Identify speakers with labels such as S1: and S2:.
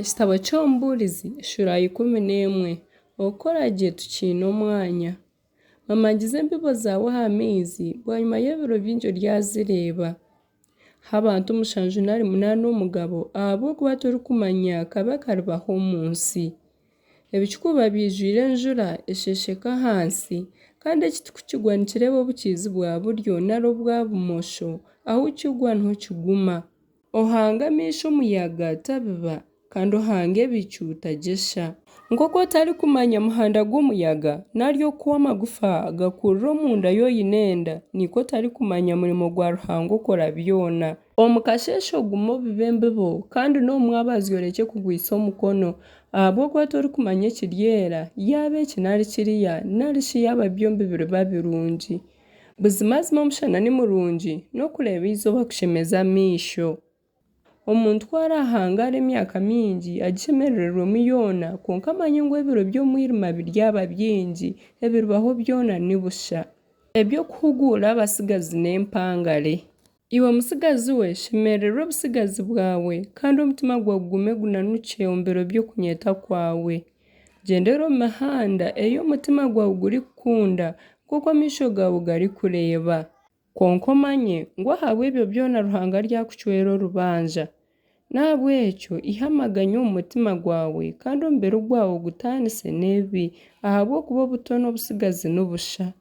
S1: Ekitabo ky'Omubuurizi eshuura ya 11. Okukora gye tukiine omwanya. Mamagiza embibo zaawe aha maizi, bwanyima y'ebiro bingi oryazireeba. Ha abantu mushanju nari munaana omugabo, ahabw'okuba torikumanya kabi akaribaho omu nsi. Ebicu ku biba byijwire enjura esheesheka ahansi, kandi ekiti ku kigwa nikireeba obukiizi-bwa-buryo nari obwa bumosho, ahu kigwa niho kiguma. Ohanga amaisho omuyaga tabiba, kandi ohanga ebicu tagyesha. Nk'oku otarikumanya muhanda gw'omuyaga, nari oku amagufa gakurira omunda y'oine enda, nikwo otarikumanya murimo gwa Ruhanga okora byona. Omu kasheeshe ogume obibe embibo, kandi n'omu mwabazyo orekye kugwisa omukono, ahabw'okuba torikumanya ekiryera, yaaba eki nari kiriya, nari shi yaaba byombi biriba birungi. Buzimazima omushana ni murungi, n'okureeba eizooba kushemeza amaisho. Omuntu ku araahangaare emyaka mingi, agishemerererwemu yoona, kwonka amanye ngu ebiro by'omwirima biryaba bingi, ebiribaho byona ni busha. Eby'okuhuguura abatsigazi n'empangare. Iwe mutsigazi we, shemerererwa obutsigazi bwawe, kandi omutima gwawe gugume gunanukye omu biro by'okunyeeta kwawe. Gyendera omu mihanda ei omutima gwawe gurikukunda, nk'oku amaisho gaawe garikureeba. Kwonka omanye ngu ahabw'ebyo byona Ruhanga aryakucwera orubanja. N'ahabw'ekyo iha amaganya omu mutima gwawe, kandi omubiri gwawe ogutaanise n'ebibi, ahabw'okuba obuto n'obutsigazi ni busha.